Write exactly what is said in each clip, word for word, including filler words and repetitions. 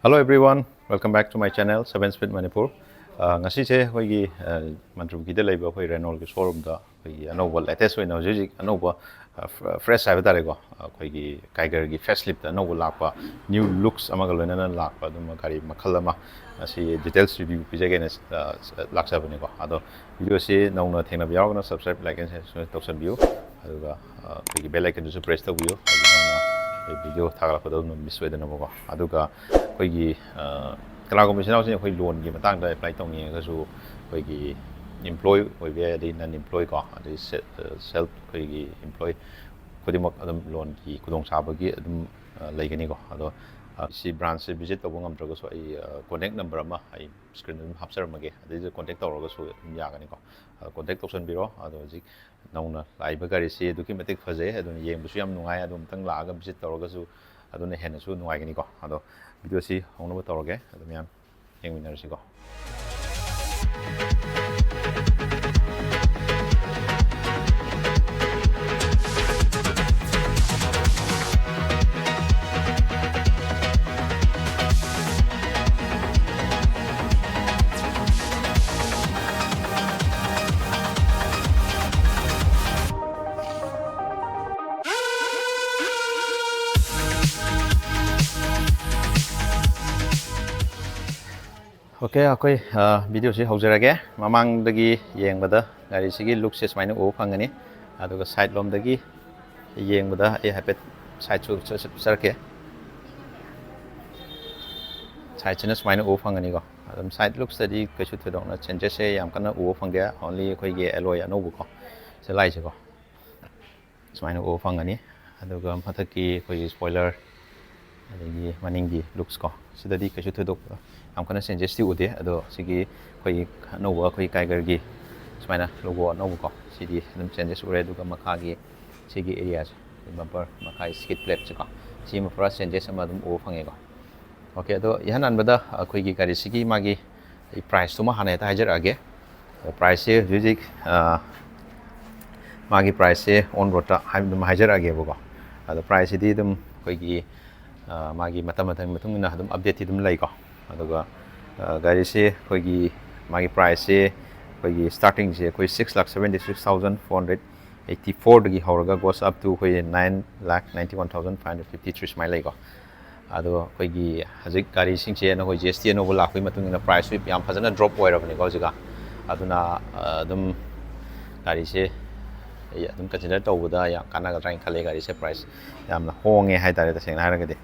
Hello everyone, welcome back to my channel, Seven Speed Manipur. ꯑ, ꯉꯁꯤꯁꯦ ꯑꯩꯈꯣꯏꯒꯤ, ꯑ, ꯃꯟꯇ꯭ꯔꯤꯄꯨꯈ꯭ꯔꯤꯗ ꯂꯩꯕ ꯑꯩꯈꯣꯏ ꯔꯦꯅꯣꯜꯒꯤ ꯁꯣꯔꯨꯝꯗ ꯑꯩꯈꯣꯏꯒꯤ ꯑꯅꯧꯕ, latest ꯑꯣꯏꯅ ꯍꯧꯖꯤꯛ ꯍꯧꯖꯤꯛ ꯑꯅꯧꯕ, ꯑ, fr-, fresh ꯍꯥꯏꯕ ꯇꯥꯔꯦꯀꯣ, ꯑꯩꯈꯣꯏꯒꯤ ꯀꯥꯏꯒꯔꯒꯤ facelift ꯑꯅꯧꯕ ꯂꯥꯛꯄ, new looks ꯑꯃꯒ ꯂꯣꯏꯅꯅ ꯂꯥꯛꯄ ꯑꯗꯨꯝꯕ ꯒꯥꯔꯤ ꯃꯈꯜ ꯑꯃ, ꯑꯁꯤ details review ꯄꯤꯖꯒꯦꯅ, ꯑ, ꯂꯥꯛꯆꯕꯅꯤꯀꯣ꯫ ꯑꯗꯣ video ꯑꯁꯤ ꯅꯧꯅ ꯊꯦꯡꯅꯕ ꯌꯥꯎꯔꯒꯅ subscribe, like and share ꯇꯧꯁꯟꯕꯤꯌꯨ꯫ ꯑꯗꯨꯒ, ꯑ, ꯑꯩꯈꯣꯏꯒꯤ bell icon ꯗꯨꯁꯨ press ꯇꯧꯕꯤꯌꯨ, ꯍꯥꯏꯗꯤ ꯅꯧꯅ ꯑꯩ video ꯊꯥꯒꯠꯂꯛꯄꯗ ꯑꯗꯨꯝ miss ꯑꯣꯏꯗꯅꯕꯀꯣ꯫ ꯑꯗꯨꯒ ꯑꯩꯈꯣꯏꯒꯤ, ꯑ, ꯀꯅꯥꯒꯨꯝꯕ ꯏꯆꯤꯟ ꯏꯅꯥꯎꯁꯤꯡ ꯑꯩꯈꯣꯏ loan ꯒꯤ ꯃꯇꯥꯡꯗ apply ꯇꯧꯅꯤꯡꯉꯒꯁꯨ, ꯑꯩꯈꯣꯏꯒꯤ employee ꯑꯣꯏꯕ ꯌꯥꯏ, ꯑꯗꯩ non employee ꯀꯣ, ꯑꯗꯩ se-, ꯑ, self, ꯑꯩꯈꯣꯏꯒꯤ employee ꯈꯨꯗꯤꯡꯃꯛ ꯑꯗꯨꯝ loan ꯒꯤ ꯈꯨꯗꯣꯡꯆꯥꯕꯒꯤ ꯑꯗꯨꯝ, ꯑ, ꯂꯩꯒꯅꯤꯀꯣ꯫ ꯑꯗꯣ, ꯑ, ꯁꯤ branch ꯁꯦ visit ꯇꯧꯕ ꯉꯝꯗ꯭ꯔꯒꯁꯨ ꯑꯩ, ꯑ, contact number ꯑꯃ ꯑꯩ screen ꯗ ꯑꯗꯨꯝ ꯍꯥꯞꯆꯔꯝꯃꯒꯦ, ꯑꯗꯩꯗ contact ꯇꯧꯔꯒꯁꯨ ꯑꯗꯨꯝ ꯌꯥꯒꯅꯤꯀꯣ꯫ ꯑ, contact ꯇꯧꯁꯟꯕꯤꯔꯣ꯫ ꯑꯗꯣ ꯍꯧꯖꯤꯛ ꯅꯧꯅ ꯂꯥꯛꯏꯕ ꯒꯥꯔꯤꯁꯤ ꯑꯗꯨꯛꯀꯤ ꯃꯇꯤꯛ ꯐꯖꯩ, ꯑꯗꯨꯅ ꯌꯦꯡꯕꯁꯨ ꯌꯥꯝ ꯅꯨꯡꯉꯥꯏ꯫ ꯑꯗꯨ ꯑꯃꯨꯛꯇꯪ ꯂꯥꯛꯑꯒ visit ꯇꯧꯔꯒꯁꯨ ꯑꯗꯨꯅ ꯍꯦꯟꯅꯁꯨ ꯅꯨꯡꯉꯥꯏꯒꯅꯤꯀꯣ꯫ ꯑꯗꯣ video ꯁꯤ ꯍꯧꯅꯕ ꯇꯧꯔꯒꯦ, ꯑꯗꯨ ꯃꯌꯥꯝ ꯌꯦꯡꯃꯤꯟꯅꯔꯁꯤꯀꯣ꯫ Okay, ꯑꯩꯈꯣꯏ, ꯑ, video ꯁꯤ ꯍꯧꯖꯔꯒꯦ꯫ ꯃꯃꯥꯡꯗꯒꯤ ꯌꯦꯡꯕꯗ ꯒꯥꯔꯤꯁꯤꯒꯤ look ꯁꯦ ꯁꯨꯃꯥꯏꯅ ꯎꯕ ꯐꯪꯒꯅꯤ꯫ ꯑꯗꯨꯒ side ꯂꯣꯝꯗꯒꯤ ꯌꯦꯡꯕꯗ ꯑꯩ ꯍꯥꯏꯐꯦꯠ side ꯁꯨ ꯆꯠ-, ꯆꯠ-, ꯆꯠꯆꯔꯛꯀꯦ꯫ Side ꯁꯤꯅ ꯁꯨꯃꯥꯏꯅ ꯎꯕ ꯐꯪꯒꯅꯤꯀꯣ꯫ ꯑꯗꯨꯝ side looks ꯇꯗꯤ ꯀꯩꯁꯨ ꯊꯣꯏꯗꯣꯛꯅ changes ꯁꯦ ꯌꯥꯝ ꯀꯟꯅ ꯎꯕ ꯐꯪꯗꯦ꯫ Only ꯑꯩꯈꯣꯏꯒꯤ alloy ꯑꯅꯧꯕꯀꯣ, ꯁꯤ ꯂꯥꯛꯏꯁꯦꯀꯣ, ꯁꯨꯃꯥꯏꯅ ꯎꯕ ꯐꯪꯒꯅꯤ꯫ ꯑꯗꯨꯒ ꯃꯊꯛꯀꯤ ꯑꯩꯈꯣꯏꯒꯤ spoiler, ꯑꯗꯒꯤ ꯃꯅꯤꯡꯒꯤ looks ꯀꯣ, ꯁꯤꯗꯗꯤ ꯀꯩꯁꯨ ꯊꯣꯏꯗꯣꯛꯄ ꯌꯥꯝ ꯀꯟꯅ changes ꯇꯤ ꯎꯗꯦ꯫ ꯑꯗꯣ ꯁꯤꯒꯤ ꯑꯩꯈꯣꯏꯒꯤ ꯑꯅꯧꯕ ꯑꯩꯈꯣꯏ ꯀꯥꯏꯒꯔꯒꯤ ꯁꯨꯃꯥꯏꯅ logo ꯑꯅꯧꯕꯀꯣ, ꯁꯤꯗꯤ ꯑꯗꯨꯝ changes ꯎꯔꯦ꯫ ꯑꯗꯨꯒ ꯃꯈꯥꯒꯤ ꯁꯤꯒꯤ area ꯁꯦ, bumper ꯃꯈꯥꯒꯤ skid plate ꯁꯦꯀꯣ, ꯁꯤꯃ ꯄꯨꯔꯥ changes ꯑꯃ ꯑꯗꯨꯝ ꯎꯕ ꯐꯪꯉꯦꯀꯣ꯫ Okay, ꯑꯗꯣ ꯏꯍꯥꯟ ꯍꯥꯟꯕꯗ ꯑꯩꯈꯣꯏꯒꯤ ꯒꯥꯔꯤꯁꯤꯒꯤ ꯃꯥꯒꯤ price ꯇꯨꯃ ꯍꯥꯟꯅ ꯍꯦꯛꯇ ꯍꯥꯏꯖꯔꯛꯑꯒꯦ꯫ ꯑꯗꯣ price ꯁꯦ ꯍꯧꯖꯤꯛ ꯍꯧꯖꯤꯛ, ꯑ, ꯃꯥꯒꯤ price ꯁꯦ on road ꯇ ꯍꯥꯏ-, ꯑꯗꯨꯝ ꯍꯥꯏꯖꯔꯛꯑꯒꯦꯕꯀꯣ꯫ ꯑꯗꯣ price ꯁꯤꯗꯤ ꯑꯗꯨꯝ ꯑꯩꯈꯣꯏꯒꯤ ꯑ, ꯃꯥꯒꯤ ꯃꯇꯝ ꯃꯇꯝꯒꯤ ꯃꯇꯨꯡ ꯏꯟꯅ ꯑꯗꯨꯝ ꯑꯞꯗꯦꯠꯇꯤ ꯑꯗꯨꯝ ꯂꯩꯀꯣ꯫ ꯑꯗꯨꯒ ꯑ, ꯒꯥꯔꯤꯁꯦ ꯑꯩꯈꯣꯏꯒꯤ ꯃꯥꯒꯤ ꯄ꯭ꯔꯥꯏꯁꯁꯦ ꯑꯩꯈꯣꯏꯒꯤ ꯁ꯭ꯇꯥꯔꯇꯤꯡꯁꯦ ꯑꯩꯈꯣꯏ six lakh seventy six thousand four hundred eighty fourꯗꯒꯤ ꯍꯧꯔꯒ goes up to ꯑꯩꯈꯣꯏ nine lakh ninety one thousand five hundred fifty three ꯁꯨꯃꯥꯏꯅ ꯂꯩꯀꯣ꯫ ꯑꯗꯣ ꯑꯩꯈꯣꯏꯒꯤ ꯍꯧꯖꯤꯛ ꯒꯥꯔꯤꯁꯤꯡꯁꯦ ꯅꯈꯣꯏ G S T ꯑꯅꯧꯕ ꯂꯥꯛꯄꯒꯤ ꯃꯇꯨꯡ ꯏꯟꯅ ꯄ꯭ꯔꯥꯏꯁꯁꯨ ꯌꯥꯝ ꯐꯖꯅ ꯗ꯭ꯔꯣꯞ ꯑꯣꯏꯔꯕꯅꯤꯀꯣ ꯍꯧꯖꯤꯛꯀ꯫ ꯑꯗꯨꯅ ꯑ, ꯑꯗꯨꯝ ꯒꯥꯔꯤꯁꯦ ꯑꯩ ꯑꯗꯨꯝ ꯀꯟꯁꯤꯗꯔ ꯇꯧꯕꯗ ꯌꯥꯝ ꯀꯥꯟꯅꯒꯗ꯭ꯔꯥ ꯍꯥꯏꯅ ꯈꯜꯂꯦ꯫ ꯒꯥꯔꯤꯁꯦ ꯄ꯭ꯔꯥꯏꯁ ꯌꯥꯝꯅ ꯍꯣꯡꯉꯦ ꯍꯥꯏꯇꯥꯔꯦ ꯇꯁꯦꯡꯅ ꯍꯥꯏꯔꯒꯗꯤ꯫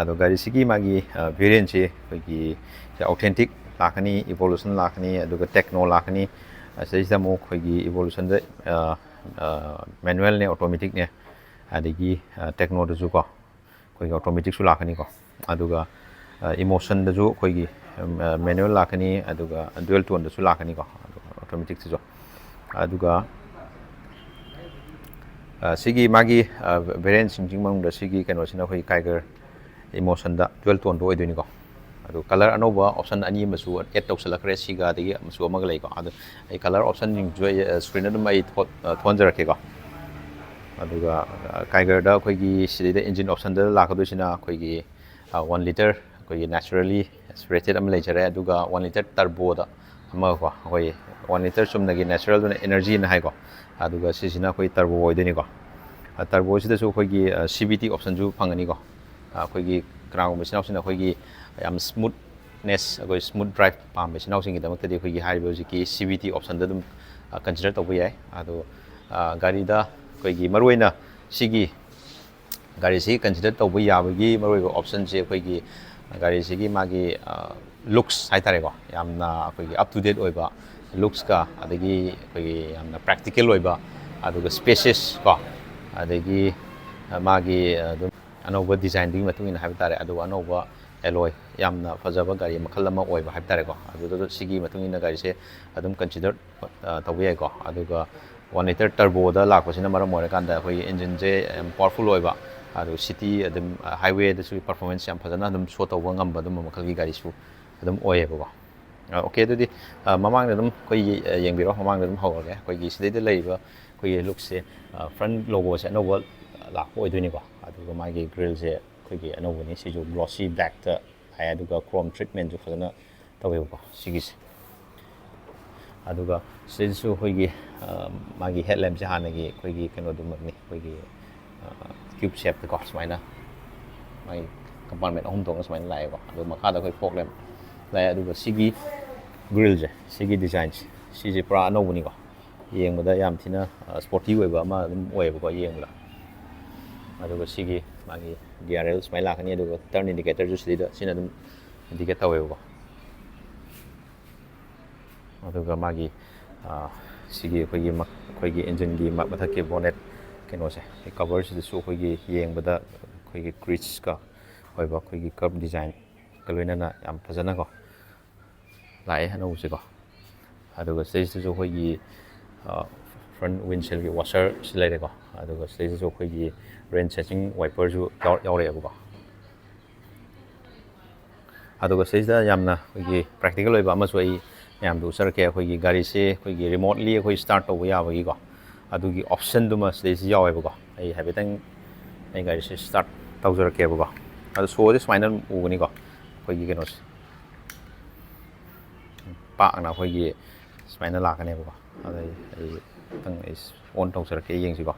ꯑꯗꯣ ꯒꯥꯔꯤꯁꯤꯒꯤ ꯃꯥꯒꯤ ꯚꯦꯔꯤꯌꯦꯟꯁꯤ ꯑꯩꯈꯣꯏꯒꯤ ꯑꯣꯊꯦꯟꯇꯤꯛ ꯂꯥꯛꯀꯅꯤ, ꯏꯚꯣꯂꯨꯁꯟ ꯂꯥꯛꯀꯅꯤ, ꯑꯗꯨꯒ ꯇꯦꯛꯅꯣ ꯂꯥꯛꯀꯅꯤ꯫ ꯑꯁꯤꯗꯩꯁꯤꯗ ꯑꯃꯨꯛ ꯑꯩꯈꯣꯏꯒꯤ ꯏꯚꯣꯂꯨꯁꯟꯗ ꯃꯦꯅꯨꯋꯦꯜꯅꯦ, ꯑꯣꯇꯣꯃꯦꯇꯤꯛꯅꯦ, ꯑꯗꯒꯤ ꯇꯦꯛꯅꯣꯗꯁꯨꯀꯣ ꯑꯩꯈꯣꯏꯒꯤ ꯑꯣꯇꯣꯃꯦꯇꯤꯛꯁꯨ ꯂꯥꯛꯀꯅꯤꯀꯣ꯫ ꯑꯗꯨꯒ ꯏꯃꯣꯁꯟꯗꯁꯨ ꯑꯩꯈꯣꯏꯒꯤ ꯃꯦꯅꯨꯋꯦꯜ ꯂꯥꯛꯀꯅꯤ, ꯑꯗꯨꯒ ꯗ꯭ꯌꯨꯑꯦꯜ ꯇꯣꯟꯗꯁꯨ ꯂꯥꯛꯀꯅꯤꯀꯣ, ꯑꯗꯨꯒ ꯑꯣꯇꯣꯃꯦꯇꯤꯛꯇꯁꯨ꯫ ꯑꯗꯨꯒ ꯑ, ꯁꯤꯒꯤ ꯃꯥꯒꯤ ꯚꯦꯔꯤꯌꯦꯟꯁꯤꯡꯁꯤꯒꯤ ꯃꯅꯨꯡꯗ ꯁꯤꯒꯤ ꯀꯩꯅꯣꯁꯤꯅ ꯑꯩꯈꯣꯏ ꯀꯥꯏꯒꯔ ꯏꯃꯣꯁꯟꯗ ꯗ꯭ꯌꯨꯑꯦꯜ ꯇꯣꯟꯗ ꯑꯣꯏꯗꯣꯏꯅꯤꯀꯣ꯫ ꯑꯗꯨ ꯀꯂꯔ ꯑꯅꯧꯕ ꯑꯣꯞꯁꯟ ꯑꯅꯤ ꯑꯃꯁꯨ ꯑꯦꯗ ꯇꯧꯁꯜꯂꯛꯈ꯭ꯔꯦ, ꯁꯤꯒ ꯑꯗꯒꯤ ꯑꯃꯁꯨ ꯑꯃꯒ ꯂꯩꯀꯣ꯫ ꯑꯗꯨ ꯑꯩ ꯀꯂꯔ ꯑꯣꯞꯁꯟꯁꯤꯡꯁꯨ ꯑꯩ ꯁ꯭ꯀ꯭ꯔꯤꯟꯗ ꯑꯗꯨꯝ ꯑꯩ ꯊꯣꯛ- ꯑ, ꯊꯣꯛꯍꯟꯖꯔꯛꯀꯦꯀꯣ꯫ ꯑꯗꯨꯒ ꯀꯥꯏꯒꯔꯗ ꯑꯩꯈꯣꯏꯒꯤ ꯁꯤꯗꯩꯗ ꯏꯟꯖꯤꯟ ꯑꯣꯞꯁꯟꯗ ꯂꯥꯛꯀꯗꯣꯏꯁꯤꯅ ꯑꯩꯈꯣꯏꯒꯤ ꯋꯥꯟ ꯂꯤꯇꯔ ꯑꯩꯈꯣꯏꯒꯤ ꯅꯦꯆꯔꯦꯜꯂꯤ ꯑꯦꯁꯄꯤꯔꯦꯇꯦꯠ ꯑꯃ ꯂꯩꯖꯔꯦ, ꯑꯗꯨꯒ ꯋꯥꯟ ꯂꯤꯇꯔ ꯇꯔꯕꯣꯗ ꯑꯃꯒꯀꯣ, ꯑꯩꯈꯣꯏ ꯋꯥꯟ ꯂꯤꯇꯔ ꯆꯨꯝꯅꯒꯤ ꯅꯦꯆꯔꯦꯜꯗꯨꯅ ꯑꯦꯅꯔꯖꯤꯅ ꯍꯥꯏꯀꯣ꯫ ꯑꯗꯨꯒ ꯁꯤꯁꯤꯅ ꯑꯩꯈꯣꯏ ꯇꯔꯕꯣ ꯑꯣꯏꯗꯣꯏꯅꯤꯀꯣ꯫ ꯇꯔꯕꯣꯁꯤꯗꯁꯨ ꯑꯩꯈꯣꯏꯒꯤ ꯁꯤ ꯚꯤ ꯇꯤ ꯑꯣꯞꯁꯟꯁꯨ ꯐꯪꯒꯅꯤꯀꯣ꯫ ꯑꯩꯈꯣꯏꯒꯤ ꯀꯅꯥꯒꯨꯝꯕ ꯏꯆꯤꯟ ꯏꯅꯥꯎꯁꯤꯡꯅ ꯑꯩꯈꯣꯏꯒꯤ ꯌꯥꯝ ꯁ꯭ꯃꯨꯠꯅꯦꯁ, ꯑꯩꯈꯣꯏ ꯁ꯭ꯃꯨꯠ ꯗ꯭ꯔꯥꯏꯚ ꯄꯥꯝꯕ ꯏꯆꯤꯟ ꯏꯅꯥꯎꯁꯤꯡꯒꯤꯗꯃꯛꯇꯗꯤ ꯑꯩꯈꯣꯏꯒꯤ ꯍꯥꯏꯔꯤꯕ ꯍꯧꯖꯤꯛꯀꯤ ꯁꯤ ꯚꯤ ꯇꯤ ꯑꯣꯞꯁꯟꯗ ꯑꯗꯨꯝ ꯀꯟꯁꯤꯗꯔ ꯇꯧꯕ ꯌꯥꯏ꯫ ꯑꯗꯣ ꯒꯥꯔꯤꯗ ꯑꯩꯈꯣꯏꯒꯤ ꯃꯔꯨꯑꯣꯏꯅ ꯁꯤꯒꯤ ꯒꯥꯔꯤꯁꯤ ꯀꯟꯁꯤꯗꯔ ꯇꯧꯕ ꯌꯥꯕꯒꯤ ꯃꯔꯨꯑꯣꯏꯕ ꯑꯣꯞꯁꯟꯁꯦ ꯑꯩꯈꯣꯏꯒꯤ ꯒꯥꯔꯤꯁꯤꯒꯤ ꯃꯥꯒꯤ ꯂꯨꯛꯁ ꯍꯥꯏꯇꯥꯔꯦꯀꯣ, ꯌꯥꯝꯅ ꯑꯩꯈꯣꯏꯒꯤ ꯑꯞ ꯇꯨ ꯗꯦꯠ ꯑꯣꯏꯕ ꯂꯨꯛꯁꯀ, ꯑꯗꯒꯤ ꯑꯩꯈꯣꯏꯒꯤ ꯌꯥꯝꯅ ꯄ꯭ꯔꯦꯛꯇꯤꯀꯦꯜ ꯑꯣꯏꯕ, ꯑꯗꯨꯒ ꯁ꯭ꯄꯦꯁꯤꯌꯁ ꯀꯣ, ꯑꯗꯒꯤ ꯃꯥꯒꯤ ꯑꯗꯨꯝ ꯑꯅꯧꯕ ꯗꯤꯖꯥꯏꯟꯗꯨꯒꯤ ꯃꯇꯨꯡ ꯏꯟꯅ ꯍꯥꯏꯕ ꯇꯥꯔꯦ, ꯑꯗꯨꯒ ꯑꯅꯧꯕ ꯑꯦꯂꯣꯏ, ꯌꯥꯝꯅ ꯐꯖꯕ ꯒꯥꯔꯤ ꯃꯈꯜ ꯑꯃ ꯑꯣꯏꯕ ꯍꯥꯏꯕ ꯇꯥꯔꯦꯀꯣ꯫ ꯑꯗꯨꯗ ꯁꯤꯒꯤ ꯃꯇꯨꯡ ꯏꯟꯅ ꯒꯥꯔꯤꯁꯦ ꯑꯗꯨꯝ ꯀꯟꯁꯤꯗꯔ ꯇꯧꯕ ꯌꯥꯏꯀꯣ꯫ ꯑꯗꯨꯒ ꯋꯥꯟ ꯂꯤꯇꯔ ꯇꯔꯕꯣꯗ ꯂꯥꯛꯄꯁꯤꯅ ꯃꯔꯝ ꯑꯣꯏꯔꯀꯥꯟꯗ ꯑꯩꯈꯣꯏꯒꯤ ꯏꯟꯖꯤꯟꯁꯦ ꯌꯥꯝ ꯄꯋꯥꯔꯐꯨꯜ ꯑꯣꯏꯕ, ꯑꯗꯨ ꯁꯤꯇꯤ ꯑꯗꯨꯝ ꯍꯥꯏꯋꯦꯗꯁꯨ ꯄꯔꯐꯣꯔꯃꯦꯟꯁ ꯌꯥꯝ ꯐꯖꯅ ꯑꯗꯨꯝ ꯁꯣ ꯇꯧꯕ ꯉꯝꯕ ꯑꯗꯨꯝꯕ ꯃꯈꯜꯒꯤ ꯒꯥꯔꯤꯁꯨ ꯑꯗꯨꯝ ꯑꯣꯏꯌꯦꯕꯀꯣ꯫ ꯑꯣꯀꯦ, ꯑꯗꯨꯗꯤ ꯃꯃꯥꯡꯗ ꯑꯗꯨꯝ ꯑꯩꯈꯣꯏꯒꯤ ꯌꯦꯡꯕꯤꯔꯣ, ꯃꯃꯥꯡꯗ ꯑꯗꯨꯝ ꯍꯧꯔꯒꯦ꯫ ꯑꯩꯈꯣꯏꯒꯤ ꯁꯤꯗꯩꯗ ꯂꯩꯔꯤꯕ ꯑꯩꯈꯣꯏꯒꯤ ꯂꯨꯛꯁꯦ, ꯐ꯭ꯔꯟ ꯂꯣꯒꯣꯁꯦ ꯑꯅꯧꯕ ꯂꯥꯛꯄ ꯑꯣꯏꯗꯣꯏꯅꯤꯀꯣ꯫ ꯑꯗꯨꯒ ꯃꯥꯒꯤ ꯒ꯭ꯔꯤꯜꯁꯦ ꯑꯩꯈꯣꯏꯒꯤ ꯑꯅꯧꯕꯅꯤ, ꯁꯤꯁꯨ ꯒ꯭ꯂꯣꯁꯤ ꯕ꯭ꯂꯦꯛꯇ ꯂꯥꯛꯑꯦ꯫ ꯑꯗꯨꯒ ꯀ꯭ꯔꯣꯝ ꯇ꯭ꯔꯤꯠꯃꯦꯟꯁꯨ ꯐꯖꯅ ꯇꯧꯋꯦꯕꯀꯣ ꯁꯤꯒꯤꯁꯦ꯫ ꯑꯗꯨꯒ ꯁꯤꯗꯁꯨ ꯑꯩꯈꯣꯏꯒꯤ ꯃꯥꯒꯤ ꯍꯦꯠ ꯂꯦꯝꯞꯁꯦ ꯍꯥꯟꯅꯒꯤ ꯑꯩꯈꯣꯏꯒꯤ ꯀꯩꯅꯣꯗꯨꯃꯛꯅꯤ, ꯑꯩꯈꯣꯏꯒꯤ ꯀ꯭ꯌꯨꯕ ꯁꯦꯞꯇꯀꯣ ꯁꯨꯃꯥꯏꯅ ꯃꯥꯒꯤ ꯀꯝꯄꯥꯔꯠꯃꯦꯟ ꯑꯍꯨꯝ ꯊꯣꯛꯅ ꯁꯨꯃꯥꯏꯅ ꯂꯥꯛꯑꯦꯀꯣ꯫ ꯑꯗꯨ ꯃꯈꯥꯗ ꯑꯩꯈꯣꯏ ꯐꯣꯛ ꯂꯦꯝꯞ ꯂꯥꯛꯑꯦ꯫ ꯑꯗꯨꯒ ꯁꯤꯒꯤ ꯒ꯭ꯔꯤꯜꯁꯦ, ꯁꯤꯒꯤ ꯗꯤꯖꯥꯏꯟꯁꯦ, ꯁꯤꯁꯦ ꯄꯨꯔꯥ ꯑꯅꯧꯕꯅꯤꯀꯣ꯫ ꯌꯦꯡꯕꯗ ꯌꯥꯝ ꯊꯤꯅ ꯁ꯭ꯄꯣꯔꯇꯤ ꯑꯣꯏꯕ ꯑꯃ ꯑꯗꯨꯝ ꯑꯣꯏꯌꯦꯕꯀꯣ ꯌꯦꯡꯕꯗ꯫ ꯑꯗꯨꯒ ꯁꯤꯒꯤ ꯃꯥꯒꯤ ꯗꯤ ꯑꯥꯔ ꯑꯦꯜ ꯁꯨꯃꯥꯏꯅ ꯂꯥꯛꯀꯅꯤ꯫ ꯑꯗꯨꯒ ꯇꯔꯟ ꯏꯟꯗꯤꯀꯦꯇꯔꯁꯨ ꯁꯤꯗ, ꯁꯤꯅ ꯑꯗꯨꯝ ꯏꯟꯗꯤꯀꯦꯠ ꯇꯧꯋꯦꯕꯀꯣ꯫ ꯑꯗꯨꯒ ꯃꯥꯒꯤ ꯁꯤꯒꯤ ꯑꯩꯈꯣꯏꯒꯤ ꯑꯩꯈꯣꯏꯒꯤ ꯏꯟꯖꯤꯟꯒꯤ ꯃꯊꯛꯀꯤ ꯕꯣꯅꯦꯠ ꯀꯩꯅꯣꯁꯦ, ꯀꯕꯔꯁꯤꯗꯁꯨ ꯑꯩꯈꯣꯏꯒꯤ ꯌꯦꯡꯕꯗ ꯑꯩꯈꯣꯏꯒꯤ ꯀ꯭ꯔꯤꯁꯀ ꯑꯣꯏꯕ ꯑꯩꯈꯣꯏꯒꯤ ꯀꯔꯞ ꯗꯤꯖꯥꯏꯟꯒ ꯂꯣꯏꯅꯅ ꯌꯥꯝ ꯐꯖꯅꯀꯣ ꯂꯥꯛꯑꯦ ꯑꯅꯧꯕꯁꯦꯀꯣ꯫ ꯑꯗꯨꯒ ꯁꯤꯗꯩꯁꯤꯗꯁꯨ ꯑꯩꯈꯣꯏꯒꯤ ꯐ꯭ꯔꯟ ꯋꯤꯟꯁꯤꯜꯒꯤ ꯋꯥꯁꯔꯁꯤ ꯂꯩꯔꯦꯀꯣ꯫ ꯑꯗꯨꯒ ꯁꯤꯗꯩꯁꯤꯗꯁꯨ ꯑꯩꯈꯣꯏꯒꯤ ꯔꯦꯟ ꯁꯦꯟꯁꯤꯡ ꯋꯥꯏꯄꯔꯁꯨ ꯌꯥꯎꯔꯛꯑꯦꯕꯀꯣ꯫ ꯑꯗꯨꯒ ꯁꯤꯗꯩꯁꯤꯗ ꯌꯥꯝꯅ ꯑꯩꯈꯣꯏꯒꯤ ꯄ꯭ꯔꯦꯛꯇꯤꯀꯦꯜ ꯑꯣꯏꯕ ꯑꯃꯁꯨ ꯑꯩ ꯃꯌꯥꯝꯗ ꯎꯠꯆꯔꯛꯀꯦ꯫ ꯑꯩꯈꯣꯏꯒꯤ ꯒꯥꯔꯤꯁꯦ ꯑꯩꯈꯣꯏꯒꯤ ꯔꯤꯃꯣꯠꯂꯤ ꯑꯩꯈꯣꯏ ꯁ꯭ꯇꯥꯔꯠ ꯇꯧꯕ ꯌꯥꯕꯒꯤꯀꯣ, ꯑꯗꯨꯒꯤ ꯑꯣꯞꯁꯟꯗꯨꯃ ꯁꯤꯗꯩꯁꯤꯗ ꯌꯥꯎꯋꯦꯕꯀꯣ꯫ ꯑꯩ ꯍꯥꯏꯐꯦꯠꯇꯪ ꯑꯩ ꯒꯥꯔꯤꯁꯦ ꯁ꯭ꯇꯥꯔꯠ ꯇꯧꯖꯔꯛꯀꯦꯕꯀꯣ꯫ ꯑꯗꯣ ꯁꯣꯁꯦ ꯁꯨꯃꯥꯏꯅ ꯑꯗꯨꯝ ꯎꯒꯅꯤꯀꯣ, ꯑꯩꯈꯣꯏꯒꯤ ꯀꯩꯅꯣꯁꯦ ꯄꯥꯛꯅ ꯑꯩꯈꯣꯏꯒꯤ ꯁꯨꯃꯥꯏꯅ ꯂꯥꯛꯀꯅꯦꯕꯀꯣ꯫ ꯑꯗꯩ ꯑꯩ ꯈꯤꯇꯪ ꯑꯩ ꯑꯣꯟ ꯇꯧꯖꯔꯛꯀꯦ, ꯌꯦꯡꯁꯤꯀꯣ꯫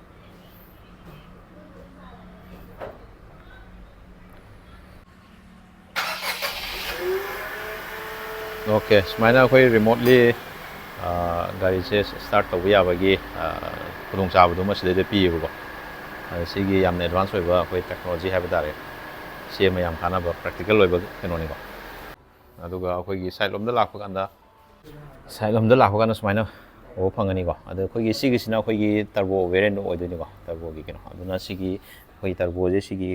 ꯑꯣꯀꯦ, ꯁꯨꯃꯥꯏꯅ ꯑꯩꯈꯣꯏ ꯔꯤꯃꯣꯠꯂꯤ ꯒꯥꯔꯤꯁꯦ ꯁ꯭ꯇꯥꯔꯠ ꯇꯧꯕ ꯌꯥꯕꯒꯤ ꯈꯨꯗꯣꯡꯆꯥꯕꯗꯨꯃ ꯁꯤꯗꯩꯗ ꯄꯤꯌꯦꯕꯀꯣ꯫ ꯑꯗ ꯁꯤꯒꯤ ꯌꯥꯝꯅ ꯑꯦꯗꯚꯥꯟꯁ ꯑꯣꯏꯕ ꯑꯩꯈꯣꯏ ꯇꯦꯛꯅꯣꯂꯣꯖꯤ ꯍꯥꯏꯕ ꯇꯥꯔꯦ, ꯁꯤ ꯑꯃ ꯌꯥꯝ ꯀꯥꯟꯅꯕ ꯄ꯭ꯔꯦꯛꯇꯤꯀꯦꯜ ꯑꯣꯏꯕ ꯀꯩꯅꯣꯅꯤꯀꯣ꯫ ꯑꯗꯨꯒ ꯑꯩꯈꯣꯏꯒꯤ ꯁꯥꯏꯠ ꯂꯣꯝꯗ ꯂꯥꯛꯄ ꯀꯥꯟꯗ, ꯁꯥꯏꯠ ꯂꯣꯝꯗ ꯂꯥꯛꯄ ꯀꯥꯟꯗ ꯁꯨꯃꯥꯏꯅ ꯎꯕ ꯐꯪꯒꯅꯤꯀꯣ꯫ ꯑꯗꯣ ꯑꯩꯈꯣꯏꯒꯤ ꯁꯤꯒꯤꯁꯤꯅ ꯑꯩꯈꯣꯏꯒꯤ ꯇꯔꯕꯣ ꯚꯦꯔꯤꯌꯟ ꯑꯣꯏꯗꯣꯏꯅꯤꯀꯣ, ꯇꯔꯕꯣꯒꯤ ꯀꯩꯅꯣ꯫ ꯑꯗꯨꯅ ꯁꯤꯒꯤ ꯑꯩꯈꯣꯏ ꯇꯔꯕꯣꯁꯦ, ꯁꯤꯒꯤ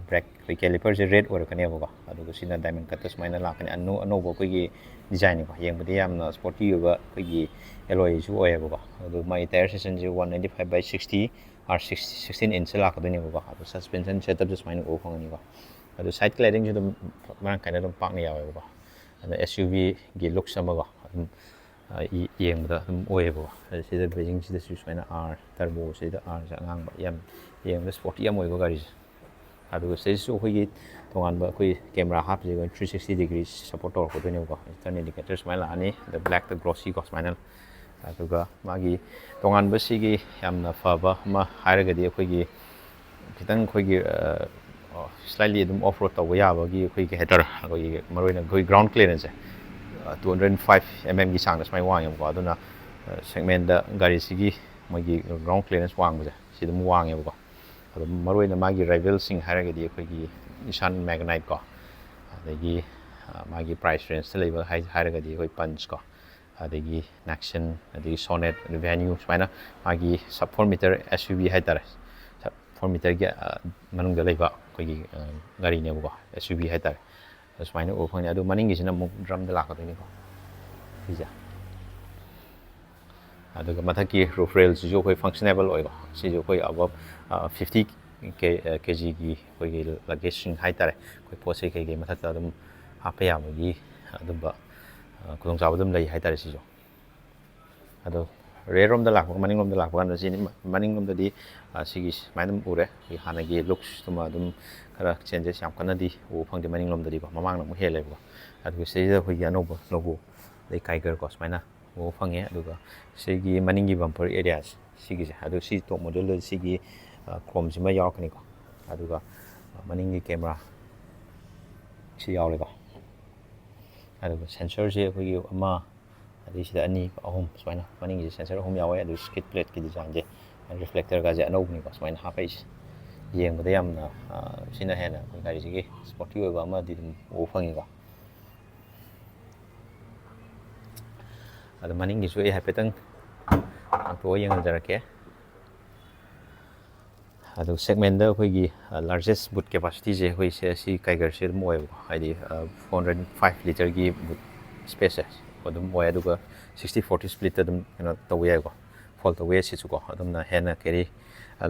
ꯕ꯭ꯔꯦꯛ, ꯑꯩꯈꯣꯏ ꯀꯦꯂꯤꯄꯔꯁꯦ ꯔꯦꯠ ꯑꯣꯏꯔꯛꯀꯅꯦꯕꯀꯣ꯫ ꯑꯗꯨꯒ ꯁꯤꯅ ꯗꯥꯏꯃꯟ ꯀꯠꯇ ꯁꯨꯃꯥꯏꯅ ꯂꯥꯛꯀꯅꯤ꯫ ꯑꯅꯧ-, ꯑꯅꯧꯕ ꯑꯩꯈꯣꯏꯒꯤ ꯗꯤꯖꯥꯏꯟꯅꯤꯀꯣ꯫ ꯌꯦꯡꯕꯗ ꯌꯥꯝꯅ ꯁ꯭ꯄꯣꯔꯇꯤ ꯑꯣꯏꯕ ꯑꯩꯈꯣꯏꯒꯤ ꯑꯦꯂꯣꯏꯁꯨ ꯑꯣꯏꯌꯦꯕꯀꯣ꯫ ꯑꯗꯨ ꯃꯥꯒꯤ tyre ꯁꯦꯁꯟꯁꯦ one ninety five by sixty, R sixty, sixteen ꯏꯟꯆꯇ ꯂꯥꯛꯀꯗꯣꯏꯅꯦꯕꯀꯣ꯫ ꯑꯗꯣ ꯁꯁꯄꯦꯟꯁꯟ ꯁꯦꯠꯑꯞꯁꯦ ꯁꯨꯃꯥꯏꯅ ꯎꯕ ꯐꯪꯒꯅꯤꯀꯣ꯫ ꯑꯗꯣ ꯁꯥꯏꯠ ꯀ꯭ꯂꯦꯗꯤꯡꯁꯨ ꯑꯗꯨꯝ ꯃꯔꯥꯡ ꯀꯥꯏꯅ ꯑꯗꯨꯝ ꯄꯥꯛꯅ ꯌꯥꯎꯋꯦꯕꯀꯣ꯫ ꯑꯗ ꯑꯦꯁ ꯌꯨ ꯚꯤꯒꯤ ꯂꯨꯛꯁ ꯑꯃꯀꯣ ꯑꯗꯨꯝ ꯌꯦꯡꯕꯗ ꯑꯗꯨꯝ ꯑꯣꯏꯌꯦꯕꯀꯣ꯫ ꯑꯗ ꯁꯤꯗ ꯕ꯭ꯔꯦꯖꯤꯡꯁꯤꯗꯁꯨ ꯁꯨꯃꯥꯏꯅ ꯑꯥꯔ, ꯇꯔꯕꯣꯁꯤꯗ ꯑꯥꯔꯁꯦ ꯑꯉꯥꯡꯕ ꯌꯥꯝ ꯌꯦꯡꯕꯗ ꯁ꯭ꯄꯣꯔꯇꯤ ꯌꯥꯝ ꯑꯣꯏꯕ ꯒꯥꯔꯤꯁꯦ꯫ ꯑꯗꯨꯒ ꯁꯤꯗꯩꯁꯤꯁꯨ ꯑꯩꯈꯣꯏꯒꯤ ꯇꯣꯉꯥꯟꯕ ꯑꯩꯈꯣꯏ ꯀꯦꯃꯦꯔꯥ ꯍꯥꯞꯄꯁꯦ ꯑꯩꯈꯣꯏ ꯊ꯭ꯔꯤ ꯁꯤꯛꯁꯇꯤ ꯗꯤꯒ꯭ꯔꯤ ꯁꯄꯣꯔꯠ ꯇꯧꯔꯛꯀꯗꯣꯏꯅꯦꯕꯀꯣ꯫ ꯇꯔꯟ ꯏꯟꯗꯤꯀꯦꯇꯔ ꯁꯨꯃꯥꯏꯅ ꯂꯥꯛꯑꯅꯤ, ꯑꯗ ꯕ꯭ꯂꯦꯛꯇ ꯒ꯭ꯂꯣꯁꯤꯀꯣ ꯁꯨꯃꯥꯏꯅ꯫ ꯑꯗꯨꯒ ꯃꯥꯒꯤ ꯇꯣꯉꯥꯟꯕ ꯁꯤꯒꯤ ꯌꯥꯝꯅ ꯐꯕ ꯑꯃ ꯍꯥꯏꯔꯒꯗꯤ ꯑꯩꯈꯣꯏꯒꯤ ꯈꯤꯇꯪ ꯑꯩꯈꯣꯏꯒꯤ ꯁ꯭ꯂꯥꯏꯠꯂꯤ ꯑꯗꯨꯝ ꯑꯣꯐ ꯔꯣꯗ ꯇꯧꯕ ꯌꯥꯕꯒꯤ ꯑꯩꯈꯣꯏ ꯀꯩ ꯍꯥꯏꯇꯥꯔꯦ, ꯑꯩꯈꯣꯏꯒꯤ ꯃꯔꯨꯑꯣꯏꯅ ꯑꯩꯈꯣꯏ ꯒ꯭ꯔꯥꯎꯟ ꯀ꯭ꯂꯤꯌꯔꯦꯟꯁꯁꯦ ꯇꯨ ꯍꯟꯗ꯭ꯔꯦꯠ ꯐꯥꯏꯚ ꯑꯦꯝ ꯑꯦꯝꯒꯤ ꯆꯥꯡꯗ ꯁꯨꯃꯥꯏꯅ ꯋꯥꯡꯉꯦꯕꯀꯣ꯫ ꯑꯗꯨꯅ ꯁꯦꯒꯃꯦꯟꯗ ꯒꯥꯔꯤꯁꯤꯒꯤ ꯃꯣꯏꯒꯤ ꯒ꯭ꯔꯥꯎꯟ ꯀ꯭ꯂꯤꯌꯔꯦꯟꯁ ꯋꯥꯡꯕꯁꯦ ꯁꯤ ꯑꯗꯨꯝ ꯋꯥꯡꯉꯦꯕꯀꯣ꯫ ꯑꯗꯨꯝ ꯃꯔꯨꯑꯣꯏꯅ ꯃꯥꯒꯤ ꯔꯥꯏꯚꯦꯜꯁꯤꯡ ꯍꯥꯏꯔꯒꯗꯤ ꯑꯩꯈꯣꯏꯒꯤ ꯏꯁꯥꯟ ꯃꯦꯒꯅꯥꯏꯠ ꯀꯣ, ꯑꯗꯒꯤ ꯃꯥꯒꯤ ꯄ꯭ꯔꯥꯏꯁ ꯔꯦꯟꯖꯇ ꯂꯩꯕ ꯍꯥꯏꯔꯒꯗꯤ ꯑꯩꯈꯣꯏ ꯄꯟꯁ ꯀꯣ, ꯑꯗꯒꯤ ꯅꯦꯛꯁꯟ, ꯑꯗꯒꯤ ꯁꯣꯅꯦꯠ, ꯑꯗꯩ ꯚꯦꯅ꯭ꯌꯨ, ꯁꯨꯃꯥꯏꯅ ꯃꯥꯒꯤ sub four metre S U V ꯍꯥꯏꯇꯥꯔꯦ꯫ ꯁꯕ ꯐꯣꯔ ꯃꯤꯇꯔꯒꯤ ꯃꯅꯨꯡꯗ ꯂꯩꯕ ꯑꯩꯈꯣꯏꯒꯤ ꯒꯥꯔꯤꯅꯦꯕꯀꯣ, ꯑꯦꯁ ꯌꯨ ꯚꯤ ꯍꯥꯏꯇꯥꯔꯦ꯫ ꯑꯗꯨ ꯁꯨꯃꯥꯏꯅ ꯎꯕ ꯐꯪꯉꯤ꯫ ꯑꯗꯨ ꯃꯅꯤꯡꯒꯤꯁꯤꯅ ꯑꯃꯨꯛ ꯗ꯭ꯔꯝꯗ ꯂꯥꯛꯀꯗꯣꯏꯅꯤꯀꯣ, ꯁꯤꯁꯦ꯫ ꯑꯗꯨꯒ ꯃꯊꯛꯀꯤ ꯔꯨꯐ ꯔꯦꯜꯁꯤꯁꯨ ꯑꯩꯈꯣꯏ ꯐꯪꯁꯅꯦꯕꯜ ꯑꯣꯏꯕ, ꯁꯤꯁꯨ ꯑꯩꯈꯣꯏ ꯑꯕꯞ ꯐꯤꯐꯇꯤ ꯀꯦ ꯖꯤꯒꯤ ꯑꯩꯈꯣꯏꯒꯤ ꯂꯒꯦꯖꯁꯤꯡ ꯍꯥꯏꯇꯥꯔꯦ, ꯑꯩꯈꯣꯏ ꯄꯣꯠ ꯆꯩ ꯀꯩꯀꯩ ꯃꯊꯛꯇ ꯑꯗꯨꯝ ꯍꯥꯞꯄ ꯌꯥꯕꯒꯤ ꯑꯗꯨꯝꯕ ꯈꯨꯗꯣꯡꯆꯥꯕ ꯑꯗꯨꯝ ꯂꯩ ꯍꯥꯏꯇꯥꯔꯦ꯫ ꯁꯤꯁꯨ ꯑꯗꯣ ꯔꯦꯔꯣꯝꯗ ꯂꯥꯛꯄ, ꯃꯅꯤꯡꯂꯣꯝꯗ ꯂꯥꯛꯄ ꯀꯥꯟꯗ ꯁꯤꯅꯤ꯫ ꯃꯅꯤꯡꯂꯣꯝꯗꯗꯤ ꯁꯤꯒꯤ ꯁꯨꯃꯥꯏꯅ ꯑꯗꯨꯝ ꯎꯔꯦ꯫ ꯑꯩꯈꯣꯏ ꯍꯥꯟꯅꯒꯤ ꯂꯨꯛꯁꯇꯨꯃ ꯑꯗꯨꯝ ꯈꯔ ꯆꯦꯟꯖꯦꯁ ꯌꯥꯝ ꯀꯟꯅꯗꯤ ꯎꯕ ꯐꯪꯗꯦ ꯃꯅꯤꯡꯂꯣꯝꯗꯗꯤꯀꯣ, ꯃꯃꯥꯡꯅ ꯑꯃꯨꯛ ꯍꯦꯜꯂꯦꯕꯀꯣ꯫ ꯑꯗꯨꯒ ꯁꯤꯗꯩꯁꯤꯗ ꯑꯩꯈꯣꯏꯒꯤ ꯑꯅꯧꯕ ꯂꯣꯒꯣ, ꯑꯗꯩ ꯀꯥꯏꯒꯔꯀꯣ ꯁꯨꯃꯥꯏꯅ ꯎꯕ ꯐꯪꯉꯦ꯫ ꯑꯗꯨꯒ ꯁꯤꯒꯤ ꯃꯅꯤꯡꯒꯤ ꯕꯝꯄꯔ ꯑꯦꯔꯤꯌꯥꯁꯦ ꯁꯤꯒꯤꯁꯦ, ꯑꯗꯨ ꯁꯤ ꯇꯣꯞ ꯃꯣꯗꯦꯜꯗ ꯁꯤꯒꯤ ꯀ꯭ꯔꯣꯝꯁꯤꯃ ꯌꯥꯎꯔꯛꯀꯅꯤꯀꯣ꯫ ꯑꯗꯨꯒ ꯃꯅꯤꯡꯒꯤ ꯀꯦꯃꯦꯔꯥ ꯁꯤ ꯌꯥꯎꯔꯦꯀꯣ꯫ ꯑꯗꯨꯒ ꯁꯦꯟꯁꯔꯁꯦ ꯑꯩꯈꯣꯏꯒꯤ ꯑꯃ, ꯑꯗꯩ ꯁꯤꯗ ꯑꯅꯤ, ꯑꯍꯨꯝ ꯁꯨꯃꯥꯏꯅ ꯃꯅꯤꯡꯒꯤꯁꯦ ꯁꯦꯟꯁꯔ ꯑꯍꯨꯝ ꯌꯥꯎꯋꯦ꯫ ꯑꯗꯨ ꯁ꯭ꯀꯤꯠ ꯄ꯭ꯂꯦꯠꯀꯤ ꯗꯤꯖꯥꯏꯟꯁꯦ, ꯔꯤꯐ꯭ꯂꯦꯛꯇꯔꯒꯁꯦ ꯑꯅꯧꯕꯅꯤꯀꯣ ꯁꯨꯃꯥꯏꯅ ꯍꯥꯞꯄꯛꯏꯁꯦ꯫ ꯌꯦꯡꯕꯗ ꯌꯥꯝꯅ ꯁꯤꯅ ꯍꯦꯟꯅ ꯑꯩꯈꯣꯏ ꯒꯥꯔꯤꯁꯤꯒꯤ ꯁ꯭ꯄꯣꯔꯇꯤ ꯑꯣꯏꯕ ꯑꯃꯗꯤ ꯑꯗꯨꯝ ꯎꯕ ꯐꯪꯉꯤꯀꯣ꯫ ꯑꯗꯣ ꯃꯅꯤꯡꯒꯤꯁꯨ ꯑꯩ ꯍꯥꯏꯐꯦꯠꯇꯪ ꯍꯥꯡꯇꯣꯛꯑ ꯌꯦꯡꯍꯟꯖꯔꯛꯀꯦ꯫ ꯑꯗꯨ ꯁꯦꯒꯃꯦꯟꯗ ꯑꯩꯈꯣꯏꯒꯤ ꯂꯥꯔꯖꯦꯁ ꯕꯨꯠ ꯀꯦꯄꯥꯁꯤꯇꯤꯁꯦ ꯑꯩꯈꯣꯏꯁꯦ ꯁꯤ ꯀꯥꯏꯒꯔꯁꯦ ꯑꯗꯨꯝ ꯑꯣꯏꯌꯦꯕꯀꯣ꯫ ꯍꯥꯏꯗꯤ ꯐꯣꯔ ꯍꯟꯗ꯭ꯔꯦꯠ ꯐꯥꯏꯚ ꯂꯤꯇꯔꯒꯤ ꯕꯨꯠ ꯁ꯭ꯄꯦꯁꯁꯦ ꯑꯗꯨꯝ ꯑꯣꯏ꯫ ꯑꯗꯨꯒ ꯁꯤꯛꯁꯇꯤ ꯐꯣꯔꯇꯤ ꯁ꯭ꯄ꯭ꯂꯤꯠꯇ ꯑꯗꯨꯝ ꯀꯩꯅꯣ ꯇꯧꯕ ꯌꯥꯏꯀꯣ, ꯐꯣꯜ ꯇꯧꯕ ꯌꯥꯏ ꯁꯤꯠꯁꯨꯀꯣ꯫ ꯑꯗꯨꯝꯅ ꯍꯦꯟꯅ ꯀꯦꯔꯤ,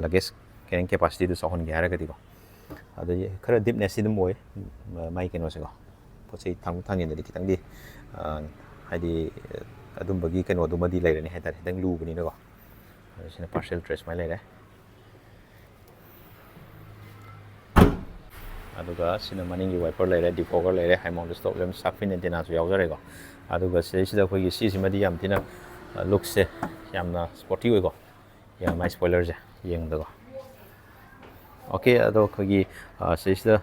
ꯂꯒꯦꯖ ꯀꯦꯔꯤꯡ ꯀꯦꯄꯥꯁꯤꯇꯤꯗꯨ ꯆꯥꯎꯍꯟꯒꯦ ꯍꯥꯏꯔꯒꯗꯤꯀꯣ꯫ ꯑꯗꯒꯤ ꯈꯔ ꯗꯤꯞꯅꯦꯁꯇꯤ ꯑꯗꯨꯝ ꯑꯣꯏ ꯃꯥꯏ ꯀꯩꯅꯣꯁꯦꯀꯣ꯫ ꯄꯣꯠ ꯆꯩ ꯊꯥꯡꯗꯣꯛ ꯊꯥꯡꯖꯤꯟꯗꯗꯤ ꯈꯤꯇꯪꯗꯤ ꯍꯥꯏꯗꯤ ꯑꯗꯨꯝꯕꯒꯤ ꯀꯩꯅꯣꯗꯨꯃꯗꯤ ꯂꯩꯔꯅꯤ ꯍꯥꯏꯇꯥꯔꯦ, ꯈꯤꯇꯪ ꯂꯨꯕꯅꯤꯅꯀꯣ꯫ ꯑꯗꯣ ꯁꯤꯅ ꯄꯥꯔꯁꯦꯜ ꯇ꯭ꯔꯦ ꯁꯨꯃꯥꯏꯅ ꯂꯩꯔꯦ꯫ ꯑꯗꯨꯒ ꯁꯤꯅ ꯃꯅꯤꯡꯒꯤ wiper ꯂꯩꯔꯦ, defogger ꯂꯩꯔꯦ, high mounted stop lamp, shark fin antenna ꯁꯨ ꯌꯥꯎꯖꯔꯦꯀꯣ꯫ ꯑꯗꯨꯒ ꯁꯤꯗꯩꯁꯤꯗ ꯑꯩꯈꯣꯏꯒꯤ ꯁꯤꯁꯤꯃꯗꯤ ꯌꯥꯝ ꯊꯤꯅ ꯂꯨꯛꯁꯦ ꯌꯥꯝꯅ sporty ꯑꯣꯏꯀꯣ, ꯌꯥꯝ ꯃꯥꯏ spoiler ꯁꯦ ꯌꯦꯡꯕꯗꯀꯣ꯫ ꯑꯣꯀꯦ, ꯑꯗꯣ ꯑꯩꯈꯣꯏꯒꯤ ꯁꯤꯗꯩꯁꯤꯗ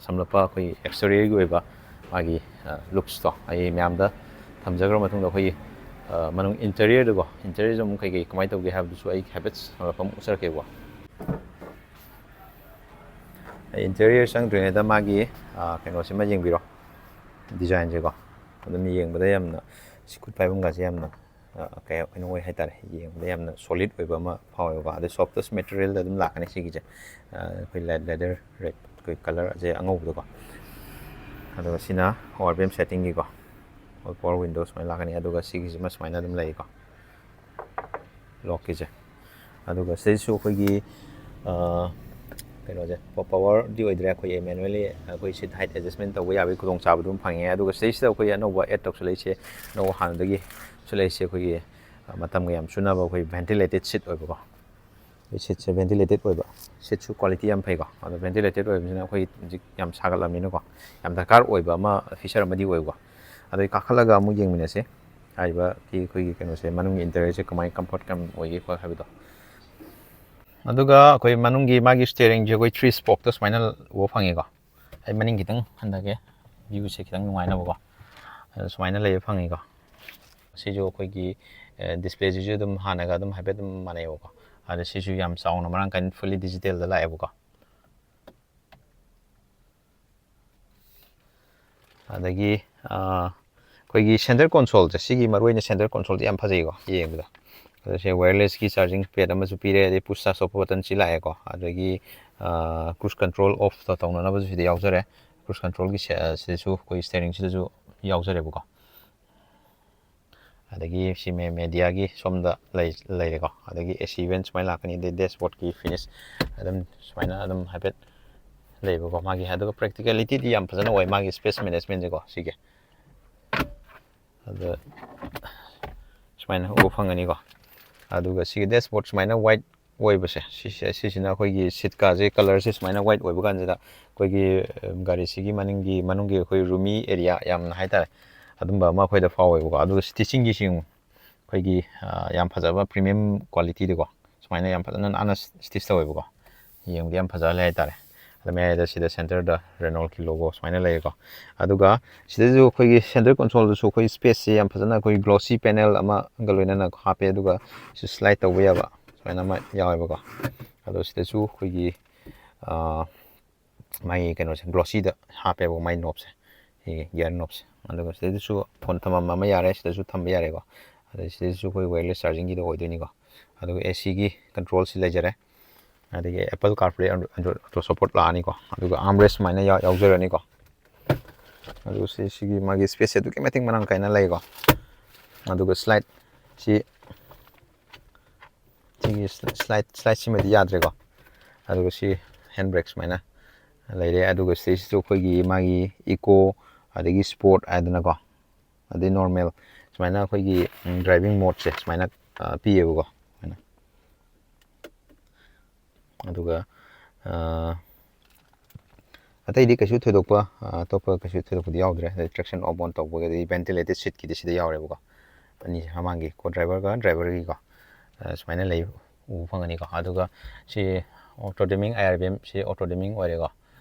ꯁꯝꯂꯞꯄ ꯑꯩꯈꯣꯏꯒꯤ exterior ꯒꯤ ꯑꯣꯏꯕ ꯃꯥꯒꯤ ꯂꯨꯛꯁꯇꯣ ꯑꯩ ꯃꯌꯥꯝꯗ ꯊꯝꯖꯈ꯭ꯔ ꯃꯇꯨꯡꯗ ꯑꯩꯈꯣꯏꯒꯤ ꯃꯅꯨꯡ interior ꯗꯀꯣ, interior ꯁꯦ ꯑꯃꯨꯛ ꯀꯩꯀꯩ ꯀꯃꯥꯏꯅ ꯇꯧꯒꯦ ꯍꯥꯏꯕꯗꯨꯁꯨ ꯑꯩ ꯍꯥꯏꯐꯦꯠ ꯁꯝꯂꯞꯄ ꯑꯃꯨꯛ ꯎꯠꯆꯔꯛꯀꯦꯕꯀꯣ꯫ Interior ꯆꯪꯗ꯭ꯔꯤꯉꯩꯗ ꯃꯥꯒꯤ ꯀꯩꯅꯣꯁꯤꯃ ꯌꯦꯡꯕꯤꯔꯣ, design ꯁꯦꯀꯣ꯫ ꯑꯗꯨꯝ ꯌꯦꯡꯕꯗ ꯌꯥꯝꯅ ꯁꯤ ꯈꯨꯠ ꯄꯥꯏꯐꯝꯒꯁꯦ ꯌꯥꯝꯅ ꯀꯩꯅꯣ ꯑꯣꯏ ꯍꯥꯏꯇꯥꯔꯦ, ꯌꯦꯡꯕꯗ ꯌꯥꯝꯅ solid ꯑꯣꯏꯕ ꯑꯃ ꯐꯥꯎꯋꯦꯕꯀꯣ꯫ ꯑꯗꯩ softest material ꯗ ꯑꯗꯨꯝ ꯂꯥꯛꯀꯅꯤ ꯁꯤꯒꯤꯁꯦ, ꯑꯩꯈꯣꯏ leather red, ꯑꯩꯈꯣꯏ colour ꯁꯦ ꯑꯉꯧꯕꯗꯀꯣ꯫ ꯑꯗꯨꯒ ꯁꯤꯅ ORVM setting ꯒꯤꯀꯣ, all power window ꯁꯨꯃꯥꯏꯅ ꯂꯥꯛꯀꯅꯤ꯫ ꯑꯗꯨꯒ ꯁꯤꯒꯤꯁꯤꯃ ꯁꯨꯃꯥꯏꯅ ꯑꯗꯨꯝ ꯂꯩꯀꯣ, lock ꯀꯤꯁꯦ꯫ ꯑꯗꯨꯒ ꯁꯤꯗꯩꯁꯨ ꯑꯩꯈꯣꯏꯒꯤ ꯀꯩꯅꯣꯁꯦ, power ꯗꯤ ꯑꯣꯏꯗ꯭ꯔꯦ, ꯑꯩꯈꯣꯏ manually ꯑꯩꯈꯣꯏ seat height adjustment ꯇꯧꯕ ꯌꯥꯕꯒꯤ ꯈꯨꯗꯣꯡꯆꯥꯕꯗꯨ ꯑꯗꯨꯝ ꯐꯪꯉꯦ꯫ ꯑꯗꯨꯒ ꯁꯤꯗꯩꯁꯤꯗ ꯑꯩꯈꯣꯏ ꯑꯅꯧꯕ add ꯇꯧꯁꯜꯂꯛꯏꯁꯦ, ꯑꯅꯧꯕ ꯍꯥꯟꯅꯗꯒꯤ ꯁꯨ ꯂꯩꯔꯤꯁꯦ ꯑꯩꯈꯣꯏꯒꯤ ꯃꯇꯝꯒ ꯌꯥꯝ ꯆꯨꯅꯕ ꯑꯩꯈꯣꯏ ventilated seat ꯑꯣꯏꯕꯀꯣ꯫ ꯑꯩꯈꯣꯏ seat ꯁꯦ ventilated ꯑꯣꯏꯕ, seat ꯁꯨ quality ꯌꯥꯝ ꯐꯩꯀꯣ꯫ ꯑꯗꯣ ventilated ꯑꯣꯏꯕꯁꯤꯅ ꯑꯩꯈꯣꯏ ꯍꯧꯖꯤꯛ ꯌꯥꯝ ꯁꯥꯒꯠꯂꯕꯅꯤꯅꯀꯣ, ꯌꯥꯝ ꯗꯔꯀꯥꯔ ꯑꯣꯏꯕ ꯑꯃ feature ꯑꯃꯗꯤ ꯑꯣꯏꯕꯀꯣ꯫ ꯑꯗꯩ ꯀꯥꯈꯠꯂꯒ ꯑꯃꯨꯛ ꯌꯦꯡꯃꯤꯟꯅꯁꯦ꯫ ꯍꯥꯏꯔꯤꯕ ꯁꯤ ꯑꯩꯈꯣꯏꯒꯤ ꯀꯩꯅꯣꯁꯦ, ꯃꯅꯨꯡꯒꯤ interior ꯁꯦ ꯀꯃꯥꯏꯅ comfort ꯀꯌꯥꯝ ꯑꯣꯏꯒꯦ ꯈꯣꯠ ꯍꯥꯏꯕꯗꯣ꯫ ꯑꯗꯨꯒ ꯑꯩꯈꯣꯏ ꯃꯅꯨꯡꯒꯤ ꯃꯥꯒꯤ steering ꯁꯦ ꯑꯩꯈꯣꯏ three spoke ꯇ ꯁꯨꯃꯥꯏꯅ ꯎꯕ ꯐꯪꯉꯤꯀꯣ꯫ ꯑꯩ ꯃꯅꯤꯡ ꯈꯤꯇꯪ ꯍꯟꯊꯒꯦ, view ꯁꯦ ꯈꯤꯇꯪ ꯅꯨꯡꯉꯥꯏꯅꯕꯀꯣ꯫ ꯑꯗꯨ ꯁꯨꯃꯥꯏꯅ ꯂꯩꯕ ꯐꯪꯉꯤꯀꯣ꯫ ꯁꯤꯁꯨ ꯑꯩꯈꯣꯏꯒꯤ display ꯁꯤꯁꯨ ꯑꯗꯨꯝ ꯍꯥꯟꯅꯒ ꯑꯗꯨꯝ ꯍꯥꯏꯐꯦꯠ ꯑꯗꯨꯝ ꯃꯥꯟꯅꯩꯕꯀꯣ꯫ ꯑꯗ ꯁꯤꯁꯨ ꯌꯥꯝ ꯆꯥꯎꯅ ꯃꯔꯥꯡ ꯀꯥꯏꯅ fully digital ꯗ ꯂꯥꯛꯑꯦꯕꯀꯣ꯫ ꯑꯗꯒꯤ ꯑꯩꯈꯣꯏꯒꯤ center console ꯁꯦ, ꯁꯤꯒꯤ ꯃꯔꯨ ꯑꯣꯏꯅ center console ꯁꯦ ꯌꯥꯝ ꯐꯖꯩꯀꯣ ꯌꯦꯡꯕꯗ꯫ ꯑꯗꯣ ꯁꯤ wireless ꯀꯤ charging pad ꯑꯃꯁꯨ ꯄꯤꯔꯦ, ꯑꯗꯩ push start stop button ꯁꯤ ꯂꯥꯛꯑꯦꯀꯣ꯫ ꯑꯗꯒꯤ cruise control off ꯇꯧꯅꯅꯕꯁꯨ ꯁꯤꯗ ꯌꯥꯎꯖꯔꯦ꯫ Cruise control ꯒꯤ ꯁꯤꯗꯁꯨ ꯑꯩꯈꯣꯏ steering ꯁꯤꯗꯁꯨ ꯌꯥꯎꯖꯔꯦꯕꯀꯣ꯫ ꯑꯗꯒꯤ ꯁꯤ media ꯒꯤ ꯁꯣꯝꯗ ꯂꯩꯔꯦꯀꯣ꯫ ꯑꯗꯒꯤ AC vent ꯁꯨꯃꯥꯏꯅ ꯂꯥꯛꯀꯅꯤ꯫ ꯑꯗꯩ dashboard ꯀꯤ finish ꯑꯗꯨꯝ ꯁꯨꯃꯥꯏꯅ ꯑꯗꯨꯝ ꯍꯥꯏꯐꯦꯠ ꯂꯩꯕꯀꯣ ꯃꯥꯒꯤ꯫ ꯑꯗꯨꯒ practicality ꯗꯤ ꯌꯥꯝ ꯐꯖꯅ ꯑꯣꯏ ꯃꯥꯒꯤ space management ꯁꯦꯀꯣ ꯁꯤꯒꯤ꯫ ꯑꯗ ꯁꯨꯃꯥꯏꯅ ꯎꯕ ꯐꯪꯒꯅꯤꯀꯣ꯫ ꯑꯗꯨꯒ ꯁꯤꯒꯤ dashboard ꯁꯨꯃꯥꯏꯅ wide ꯑꯣꯏꯕꯁꯦ, ꯁꯤꯁꯦ, ꯁꯤꯁꯤꯅ ꯑꯩꯈꯣꯏꯒꯤ ꯁꯤꯠꯀꯥꯁꯦ ꯀꯂꯔꯁꯦ ꯁꯨꯃꯥꯏꯅ ꯋꯥꯏꯠ ꯑꯣꯏꯕ ꯀꯥꯟꯁꯤꯗ ꯑꯩꯈꯣꯏꯒꯤ, ꯑ, ꯒꯥꯔꯤꯁꯤꯒꯤ ꯃꯅꯤꯡꯒꯤ, ꯃꯅꯨꯡꯒꯤ ꯑꯩꯈꯣꯏ ꯔꯨꯃꯤ ꯑꯦꯔꯤꯌꯥ ꯌꯥꯝꯅ ꯍꯥꯏꯇꯥꯔꯦ, ꯑꯗꯨꯝꯕ ꯑꯃ ꯑꯩꯈꯣꯏꯗ ꯐꯥꯎꯋꯦꯕꯀꯣ꯫ ꯑꯗꯨꯒ ꯁ꯭ꯇꯤꯆꯤꯡꯒꯤꯁꯤ ꯌꯦꯡꯉꯨ, ꯑꯩꯈꯣꯏꯒꯤ, ꯑ, ꯌꯥꯝ ꯐꯖꯕ ꯄ꯭ꯔꯤꯃꯤꯌꯝ ꯀ꯭ꯋꯥꯂꯤꯇꯤꯗꯀꯣ, ꯁꯨꯃꯥꯏꯅ ꯌꯥꯝ ꯐꯖꯅ ꯅꯥꯟꯅ ꯁ꯭ꯇꯤꯆ ꯇꯧꯋꯦꯕꯀꯣ꯫ ꯌꯦꯡꯕꯗ ꯌꯥꯝ ꯐꯖꯍꯜꯂꯦ ꯍꯥꯏꯇꯥꯔꯦ꯫ ꯑꯗ ꯃꯌꯥꯏꯗ ꯁꯤꯗ ꯁꯦꯟꯇꯔꯗ ꯔꯦꯅꯣꯜꯀꯤ ꯂꯣꯒꯣ ꯁꯨꯃꯥꯏꯅ ꯂꯩꯔꯦꯀꯣ꯫ ꯑꯗꯨꯒ ꯁꯤꯗꯁꯨ ꯑꯩꯈꯣꯏꯒꯤ ꯁꯦꯟꯇꯔ ꯀꯣꯟꯁꯣꯜꯗꯁꯨ ꯑꯩꯈꯣꯏ ꯁ꯭ꯄꯦꯁꯁꯦ ꯌꯥꯝ ꯐꯖꯅ ꯑꯩꯈꯣꯏ ꯒ꯭ꯂꯣꯁꯤ ꯄꯦꯅꯦꯜ ꯑꯃꯒ ꯂꯣꯏꯅꯅ ꯍꯥꯞꯄꯦ꯫ ꯑꯗꯨꯒ ꯁꯤ ꯁ꯭ꯂꯥꯏꯠ ꯇꯧꯕ ꯌꯥꯕ ꯁꯨꯃꯥꯏꯅ ꯑꯃ ꯌꯥꯎꯋꯦꯕꯀꯣ꯫ ꯑꯗꯣ ꯁꯤꯗꯁꯨ ꯑꯩꯈꯣꯏꯒꯤ, ꯑ, ꯃꯥꯒꯤ ꯀꯩꯅꯣꯁꯦ, ꯒ꯭ꯂꯣꯁꯤꯗ ꯍꯥꯞꯄꯦꯕ ꯃꯥꯏ ꯅꯣꯞꯁꯦ, ꯁꯤꯒꯤ ꯒꯤꯌꯔ ꯅꯣꯞꯁꯦ꯫ ꯑꯗꯨꯒ ꯁꯤꯗꯩꯗꯁꯨ ꯐꯣꯟ ꯊꯝꯐꯝ ꯑꯃ ꯌꯥꯔꯦ, ꯁꯤꯗꯁꯨ ꯊꯝꯕ ꯌꯥꯔꯦꯀꯣ꯫ ꯑꯗꯩ ꯁꯤꯗꯩꯁꯤꯁꯨ ꯑꯩꯈꯣꯏ ꯋꯥꯌꯔꯂꯦꯁ ꯆꯥꯔꯖꯤꯡꯒꯤꯗ ꯑꯣꯏꯗꯣꯏꯅꯤꯀꯣ꯫ ꯑꯗꯨꯒ ꯑꯦ ꯁꯤꯒꯤ ꯀꯟꯇ꯭ꯔꯣꯜꯁꯤ ꯂꯩꯖꯔꯦ꯫ ꯑꯗꯒꯤ Apple CarPlay, Android Auto Support ꯂꯥꯛꯑꯅꯤꯀꯣ꯫ ꯑꯗꯨꯒ armrest ꯁꯨꯃꯥꯏꯅ ꯌꯥꯎ-, ꯌꯥꯎꯖꯔꯅꯤꯀꯣ꯫ ꯑꯗꯨꯒ ꯁꯤ, ꯁꯤꯒꯤ ꯃꯥꯒꯤ ꯁ꯭ꯄꯦꯁꯁꯦ ꯑꯗꯨꯛꯀꯤ ꯃꯇꯤꯛ ꯃꯔꯥꯡ ꯀꯥꯏꯅ ꯂꯩꯀꯣ꯫ ꯑꯗꯨꯒ ꯁ꯭ꯂꯥꯏꯠ ꯁꯤ, ꯁꯤꯒꯤ ꯁ꯭ꯂꯥꯏꯠ, ꯁ꯭ꯂꯥꯏꯠꯁꯤꯃꯗꯤ ꯌꯥꯗ꯭ꯔꯦꯀꯣ꯫ ꯑꯗꯨꯒ ꯁꯤ ꯍꯦꯟ ꯕ꯭ꯔꯦꯛ ꯁꯨꯃꯥꯏꯅ ꯂꯩꯔꯦ꯫ ꯑꯗꯨꯒ ꯁꯤꯗꯩꯁꯤꯁꯨ ꯑꯩꯈꯣꯏꯒꯤ ꯃꯥꯒꯤ ꯏꯀꯣ, ꯑꯗꯒꯤ ꯁ꯭ꯄꯣꯔꯠ ꯍꯥꯏꯗꯅꯀꯣ, ꯑꯗꯩ ꯅꯣꯔꯃꯦꯜ ꯁꯨꯃꯥꯏꯅ ꯑꯩꯈꯣꯏꯒꯤ, ꯎꯝ, ꯗ꯭ꯔꯥꯏꯚꯤꯡ ꯃꯣꯗꯁꯦ ꯁꯨꯃꯥꯏꯅ, ꯑ, ꯄꯤꯌꯦꯕꯀꯣ꯫ ꯁꯨꯃꯥꯏꯅ꯫ ꯑꯗꯨꯒ, ꯑ, ꯑꯇꯩꯗꯤ ꯀꯩꯁꯨ ꯊꯣꯏꯗꯣꯛꯄ, ꯑ, ꯑꯇꯣꯞꯄ ꯀꯩꯁꯨ ꯊꯣꯏꯗꯣꯛꯄꯗꯤ ꯌꯥꯎꯗ꯭ꯔꯦ꯫ ꯑꯗꯩ traction off on ꯇꯧꯕꯒꯤꯗꯤ ventilated seatꯀꯤꯗꯤ ꯁꯤꯗ ꯌꯥꯎꯔꯦꯕꯀꯣ꯫ ꯑꯅꯤ ꯃꯃꯥꯡꯒꯤ co-driverꯒ driverꯒꯤꯀꯣ, ꯑ, ꯁꯨꯃꯥꯏꯅ ꯂꯩ, ꯎꯕ ꯐꯪꯒꯅꯤꯀꯣ꯫ ꯑꯗꯨꯒ ꯁꯤ auto dimming, IR beam ꯁꯤ auto dimming ꯑꯣꯏꯔꯦꯀꯣ꯫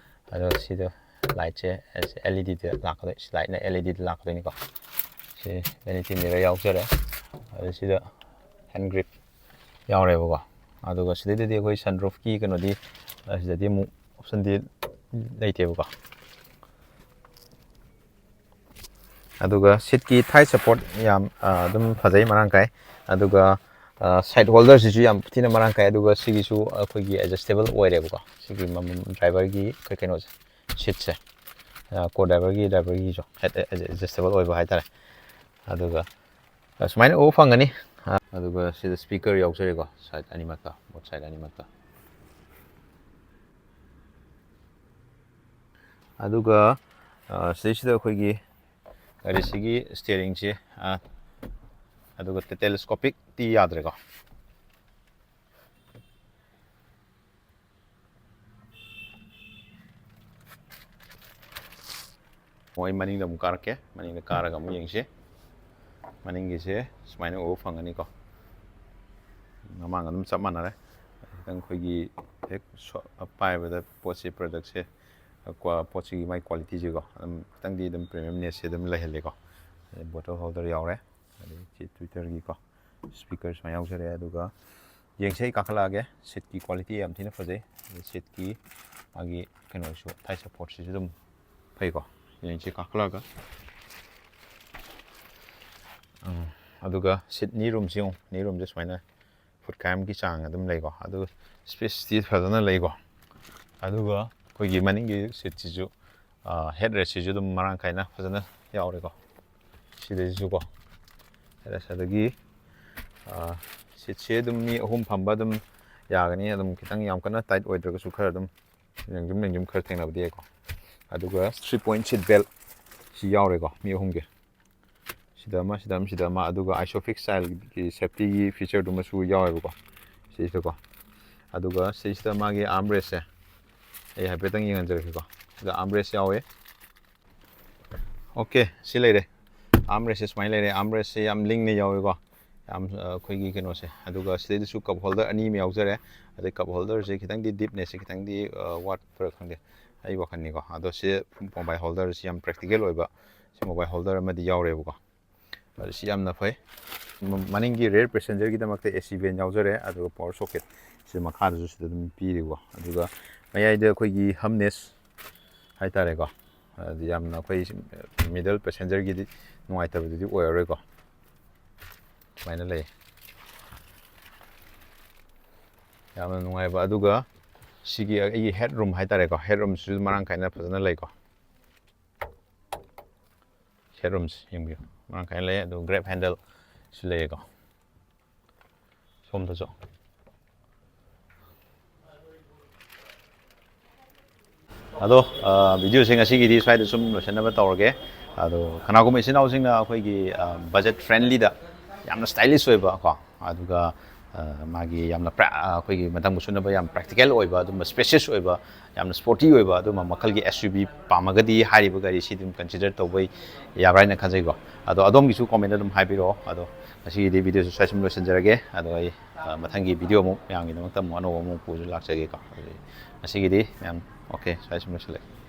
ꯑꯗꯣ ꯁꯤꯗ ꯂꯥꯏꯠꯁꯦ LED ꯗ ꯂꯥꯛꯀꯗꯣꯏ-, ꯁꯤ ꯂꯥꯏꯠꯅ LED ꯗ ꯂꯥꯛꯀꯗꯣꯏꯅꯤꯀꯣ꯫ ꯁꯤ vanity mirror ꯌꯥꯎꯖꯔꯦ꯫ ꯑꯗꯨ ꯁꯤꯗ hand grip ꯌꯥꯎꯔꯦꯕꯀꯣ꯫ ꯑꯗꯨꯒ ꯁꯤꯗꯩꯗꯗꯤ ꯑꯩꯈꯣꯏ sunroofꯀꯤ ꯀꯩꯅꯣꯗꯤ, ꯑ, ꯁꯤꯗꯗꯤ ꯑꯃꯨꯛ optionꯗꯤ ꯂꯩꯇꯦꯕꯀꯣ꯫ ꯑꯗꯨꯒ seatꯀꯤ thigh support ꯌꯥꯝ, ꯑ, ꯑꯗꯨꯝ ꯐꯖꯩ, ꯃꯔꯥꯡ ꯀꯥꯏ꯫ ꯑꯗꯨꯒ, ꯑ, side holderꯁꯤꯁꯨ ꯌꯥꯝ ꯊꯤꯅ ꯃꯔꯥꯡ ꯀꯥꯏ꯫ ꯑꯗꯨꯒ ꯁꯤꯒꯤꯁꯨ ꯑꯩꯈꯣꯏꯒꯤ adjustable ꯑꯣꯏꯔꯦꯕꯀꯣ꯫ ꯁꯤꯒꯤ ꯃ-, driverꯒꯤ ꯑꯩꯈꯣꯏ ꯀꯩꯅꯣꯁꯦ, seatꯁꯦ, ꯑ, co-driverꯒꯤ, driverꯒꯤꯁꯨ adjustable ꯑꯣꯏꯕ ꯍꯥꯏꯇꯥꯔꯦ꯫ ꯑꯗꯨꯒ, ꯑ, ꯁꯨꯃꯥꯏꯅ ꯎꯕ ꯐꯪꯒꯅꯤ꯫ ꯑ, ꯑꯗꯨꯒ ꯁꯤꯗ speaker ꯌꯥꯎꯖꯔꯦꯀꯣ, side ꯑꯅꯤꯃꯛꯇ, both side ꯑꯅꯤꯃꯛꯇ꯫ ꯑꯗꯨꯒ, ꯑ, ꯁꯤꯗꯩꯁꯤꯗ ꯑꯩꯈꯣꯏꯒꯤ ꯒꯥꯔꯤꯁꯤꯒꯤ steeringꯁꯦ, ꯑ, ꯑꯗꯨꯒ telescopicꯇꯤ ꯌꯥꯗ꯭ꯔꯦꯀꯣ꯫ ꯑꯣ, ꯑꯩ ꯃꯅꯤꯡꯗ ꯑꯃꯨꯛ ꯀꯥꯔꯛꯀꯦ꯫ ꯃꯅꯤꯡꯗ ꯀꯥꯔꯒ ꯑꯃꯨꯛ ꯌꯦꯡꯁꯤ꯫ ꯃꯅꯤꯡꯒꯤꯁꯦ ꯁꯨꯃꯥꯏꯅ ꯎꯕ ꯐꯪꯒꯅꯤꯀꯣ꯫ ꯃꯃꯥꯡ ꯑꯗꯨꯝ ꯆꯞ ꯃꯥꯟꯅꯔꯦ꯫ ꯈꯤꯇꯪ ꯑꯩꯈꯣꯏꯒꯤ ꯍꯦꯛ ꯁꯣ-, ꯄꯥꯏꯕꯗ ꯄꯣꯠꯁꯤ, ꯄ꯭ꯔꯗꯛꯁꯦ, ꯀ꯭ꯋꯥ-, ꯄꯣꯠꯁꯤꯒꯤ ꯃꯥꯏ ꯀ꯭ꯋꯥꯂꯤꯇꯤꯁꯦꯀꯣ, ꯑꯗꯨꯝ ꯈꯤꯇꯪꯗꯤ ꯑꯗꯨꯝ ꯄ꯭ꯔꯤꯃꯤꯌꯝꯅꯦꯁꯁꯦ ꯑꯗꯨꯝ ꯂꯩꯍꯜꯂꯦꯀꯣ꯫ ꯑꯗꯩ ꯕꯣꯇꯜ ꯍꯣꯜꯗꯔ ꯌꯥꯎꯔꯦ꯫ ꯑꯗꯩ ꯁꯤ ꯇ꯭ꯋꯤꯇꯔꯒꯤꯀꯣ ꯁ꯭ꯄꯤꯀꯔ ꯁꯨꯃꯥꯏꯅ ꯌꯥꯎꯖꯔꯦ꯫ ꯑꯗꯨꯒ ꯌꯦꯡꯁꯦ, ꯑꯩ ꯀꯥꯈꯠꯂꯛꯑꯒꯦ꯫ ꯁꯤꯠꯀꯤ ꯀ꯭ꯋꯥꯂꯤꯇꯤ ꯌꯥꯝ ꯊꯤꯅ ꯐꯖꯩ꯫ ꯑꯗꯩ ꯁꯤꯠꯀꯤ ꯃꯥꯒꯤ ꯀꯩꯅꯣꯁꯨ, ꯊꯥꯏ ꯁꯄꯣꯔꯠꯁꯤꯁꯨ ꯑꯗꯨꯝ ꯐꯩꯀꯣ꯫ ꯌꯦꯡꯁꯦ ꯀꯥꯈꯠꯂꯛꯑꯒ꯫ ꯎꯝ, ꯑꯗꯨꯒ ꯁꯤꯠ ꯅꯤ ꯔꯨꯝꯁꯤ ꯌꯦꯡꯉꯨ꯫ ꯅꯤ ꯔꯨꯝꯁꯦ ꯁꯨꯃꯥꯏꯅ ꯐꯨꯠ ꯈꯥꯏ ꯑꯃꯒꯤ ꯆꯥꯡ ꯑꯗꯨꯝ ꯂꯩꯀꯣ꯫ ꯑꯗꯨꯒ ꯁ꯭ꯄꯦꯁꯇꯤ ꯐꯖꯅ ꯂꯩꯀꯣ꯫ ꯑꯗꯨꯒ ꯑꯩꯈꯣꯏꯒꯤ ꯃꯅꯤꯡꯒꯤ ꯁꯤꯠꯁꯤꯁꯨ, ꯍꯦꯠ ꯔꯦꯁꯁꯤꯁꯨ ꯑꯗꯨꯝ ꯃꯔꯥꯡ ꯀꯥꯏꯅ ꯐꯖꯅ ꯌꯥꯎꯔꯦꯀꯣ꯫ ꯁꯤꯗꯩꯁꯤꯁꯨꯀꯣ, ꯍꯦꯠ ꯔꯦꯁ, ꯑꯗꯒꯤ ꯁꯤꯠꯁꯦ ꯑꯗꯨꯝ ꯃꯤ ꯑꯍꯨꯝ ꯐꯝꯕ ꯑꯗꯨꯝ ꯌꯥꯒꯅꯤ꯫ ꯑꯗꯨꯝ ꯈꯤꯇꯪ ꯌꯥꯝ ꯀꯟꯅ ꯇꯥꯏꯠ ꯑꯣꯏꯗ꯭ꯔꯒꯁꯨ ꯈꯔ ꯑꯗꯨꯝ ꯂꯦꯡꯖꯨꯝ ꯂꯦꯡꯖꯨꯝ ꯈꯔ ꯊꯦꯡꯅꯕꯗꯤ ꯌꯥꯏꯀꯣ꯫ ꯑꯗꯨꯒ ꯊ꯭ꯔꯤ ꯄꯣꯏꯟ ꯁꯤꯠ ꯕꯦꯜ ꯁꯤ ꯌꯥꯎꯔꯦꯀꯣ, ꯃꯤ ꯑꯍꯨꯝꯒꯤ꯫ ꯁꯤꯗ ꯑꯃ, ꯁꯤꯗ ꯑꯃ, ꯁꯤꯗ ꯑꯃ, ꯑꯗꯨꯒ ꯑꯥꯏꯁꯣꯐꯤꯛꯁ ꯁ꯭ꯇꯥꯏꯜꯒꯤ ꯁꯦꯐꯇꯤꯒꯤ ꯐꯤꯆꯔꯗꯨꯃꯁꯨ ꯌꯥꯎꯋꯦꯕꯀꯣ ꯁꯤꯁꯤꯗꯀꯣ꯫ ꯑꯗꯨꯒ ꯁꯤꯁꯤꯗ ꯃꯥꯒꯤ ꯑꯥꯔꯝ ꯔꯦꯁꯁꯦ ꯑꯩ ꯍꯥꯏꯐꯦꯠꯇꯪ ꯌꯦꯡꯍꯟꯖꯔꯛꯀꯦꯀꯣ꯫ ꯁꯤꯗ ꯑꯥꯔꯝ ꯔꯦꯁ ꯌꯥꯎꯋꯦ꯫ ꯑꯣꯀꯦ, ꯁꯤ ꯂꯩꯔꯦ꯫ ꯑꯥꯔꯝ ꯔꯦꯁꯁꯦ ꯁꯨꯃꯥꯏꯅ ꯂꯩꯔꯦ꯫ ꯑꯥꯔꯝ ꯔꯦꯁꯁꯦ ꯌꯥꯝ ꯂꯤꯡꯅ ꯌꯥꯎꯋꯦꯀꯣ꯫ ꯌꯥꯝ, ꯑ, ꯑꯩꯈꯣꯏꯒꯤ ꯀꯩꯅꯣꯁꯦ꯫ ꯑꯗꯨꯒ ꯁꯤꯗꯩꯗꯁꯨ ꯀꯞ ꯍꯣꯜꯗꯔ ꯑꯅꯤ ꯑꯃ ꯌꯥꯎꯖꯔꯦ꯫ ꯑꯗꯩ ꯀꯞ ꯍꯣꯜꯗꯔꯁꯦ ꯈꯤꯇꯪꯗꯤ ꯗꯤꯞꯅꯦꯁꯁꯦ ꯈꯤꯇꯪꯗꯤ, ꯑ, ꯋꯥꯠꯄ꯭ꯔꯥ ꯈꯪꯗꯦ, ꯑꯩ ꯋꯥꯈꯜꯅꯤꯀꯣ꯫ ꯑꯗꯣ ꯁꯤ ꯃꯣꯕꯥꯏꯜ ꯍꯣꯜꯗꯔꯁꯤ ꯌꯥꯝ ꯄ꯭ꯔꯦꯛꯇꯤꯀꯦꯜ ꯑꯣꯏꯕ ꯁꯤ ꯃꯣꯕꯥꯏꯜ ꯍꯣꯜꯗꯔ ꯑꯃꯗꯤ ꯌꯥꯎꯔꯦꯕꯀꯣ꯫ ꯑꯗꯨ ꯁꯤ ꯌꯥꯝꯅ ꯐꯩ꯫ ꯃ-, ꯃꯅꯤꯡꯒꯤ ꯔꯤꯌꯔ ꯄꯦꯁꯦꯟꯖꯔꯒꯤꯗꯃꯛꯇ ꯑꯦ ꯁꯤ ꯚꯦꯟ ꯌꯥꯎꯖꯔꯦ, ꯑꯗꯨꯒ ꯄꯋꯥꯔ ꯁꯣꯀꯦꯠ ꯁꯤ ꯃꯈꯥꯗꯁꯨ ꯁꯤꯗ ꯑꯗꯨꯝ ꯄꯤꯔꯤꯀꯣ꯫ ꯑꯗꯨꯒ ꯃꯌꯥꯏꯗ ꯑꯩꯈꯣꯏꯒꯤ ꯍꯝꯅꯦꯁ ꯍꯥꯏꯇꯥꯔꯦꯀꯣ, ꯑꯗꯨ ꯌꯥꯝꯅ ꯑꯩꯈꯣꯏ ꯃꯤꯗꯜ ꯄꯦꯁꯦꯟꯖꯔꯒꯤꯗꯤ ꯅꯨꯡꯉꯥꯏꯇꯕꯗꯨꯗꯤ ꯑꯣꯏꯔꯔꯣꯏꯀꯣ꯫ ꯁꯨꯃꯥꯏꯅ ꯂꯩ꯫ ꯌꯥꯝꯅ ꯅꯨꯡꯉꯥꯏꯕ꯫ ꯑꯗꯨꯒ ꯁꯤꯒꯤ ꯑꯩꯒꯤ ꯍꯦꯠ ꯔꯨꯝ ꯍꯥꯏꯇꯥꯔꯦꯀꯣ, ꯍꯦꯠ ꯔꯨꯝꯁꯤꯁꯨ ꯃꯔꯥꯡ ꯀꯥꯏꯅ ꯐꯖꯅ ꯂꯩꯀꯣ꯫ ꯍꯦꯠ ꯔꯨꯝꯁꯤ ꯌꯦꯡꯕꯤꯌꯨ, ꯃꯔꯥꯡ ꯀꯥꯏꯅ ꯂꯩ꯫ ꯑꯗꯨ ꯒ꯭ꯔꯦꯞ ꯍꯦꯟꯗꯜꯁꯨ ꯂꯩꯌꯦꯀꯣ ꯁꯣꯝꯗꯁꯨ꯫ ꯑꯗꯣ, ꯑ, ꯚꯤꯗꯤꯑꯣꯁꯦ ꯉꯁꯤꯒꯤꯗꯤ ꯁ꯭ꯋꯥꯏꯗ ꯁꯨꯝ ꯂꯣꯏꯁꯤꯟꯅꯕ ꯇꯧꯔꯒꯦ꯫ ꯑꯗꯣ ꯀꯅꯥꯒꯨꯝꯕ ꯏꯆꯤꯟ ꯏꯅꯥꯎꯁꯤꯡꯅ ꯑꯩꯈꯣꯏꯒꯤ, ꯑ, ꯕꯖꯦꯠ ꯐ꯭ꯔꯦꯟꯂꯤꯗ ꯌꯥꯝꯅ ꯁ꯭ꯇꯥꯏꯂꯤꯁ ꯑꯣꯏꯕ ꯀꯣ, ꯑꯗꯨꯒ ꯃꯥꯒꯤ ꯌꯥꯝꯅ ꯑꯩꯈꯣꯏꯒꯤ ꯃꯇꯝꯒ ꯆꯨꯅꯕ ꯌꯥꯝ ꯄ꯭ꯔꯦꯛꯇꯤꯀꯦꯜ ꯑꯣꯏꯕ, ꯑꯗꯨꯝꯕ ꯁ꯭ꯄꯦꯁꯤꯌꯁ ꯑꯣꯏꯕ, ꯌꯥꯝꯅ ꯁ꯭ꯄꯣꯔꯇꯤ ꯑꯣꯏꯕ ꯑꯗꯨꯝꯕ ꯃꯈꯜꯒꯤ ꯑꯦꯁ ꯌꯨ ꯚꯤ ꯄꯥꯝꯃꯒꯗꯤ ꯍꯥꯏꯔꯤꯕ ꯒꯥꯔꯤꯁꯤ ꯑꯗꯨꯝ ꯀꯟꯁꯤꯗꯔ ꯇꯧꯕ ꯌꯥꯕ꯭ꯔꯥ ꯍꯥꯏꯅ ꯈꯟꯖꯩꯀꯣ꯫ ꯑꯗꯣ ꯑꯗꯣꯝꯒꯤꯁꯨ ꯀꯣꯃꯦꯟꯗ ꯑꯗꯨꯝ ꯍꯥꯏꯕꯤꯔꯛꯑꯣ꯫ ꯑꯗꯣ ꯉꯁꯤꯒꯤꯗꯤ ꯚꯤꯗꯤꯑꯣꯁꯨ ꯁ꯭ꯋꯥꯏ ꯁꯨꯝ ꯂꯣꯏꯁꯤꯟꯖꯔꯒꯦ꯫ ꯑꯗꯣ ꯑꯩ ꯃꯊꯪꯒꯤ ꯚꯤꯗꯤꯑꯣ ꯑꯃꯨꯛ ꯃꯌꯥꯝꯒꯤꯗꯃꯛꯇ ꯑꯃꯨꯛ ꯑꯅꯧꯕ ꯑꯃꯨꯛ ꯄꯨꯖ ꯂꯥꯛꯆꯒꯦꯀꯣ꯫ ꯑꯗꯨꯗꯤ ꯉꯁꯤꯒꯤꯗꯤ ꯃꯌꯥꯝ ꯑꯣꯀꯦ, ꯁ꯭ꯋꯥꯏ ꯁꯨꯝ ꯂꯣꯏꯁꯤꯜꯂꯒꯦ꯫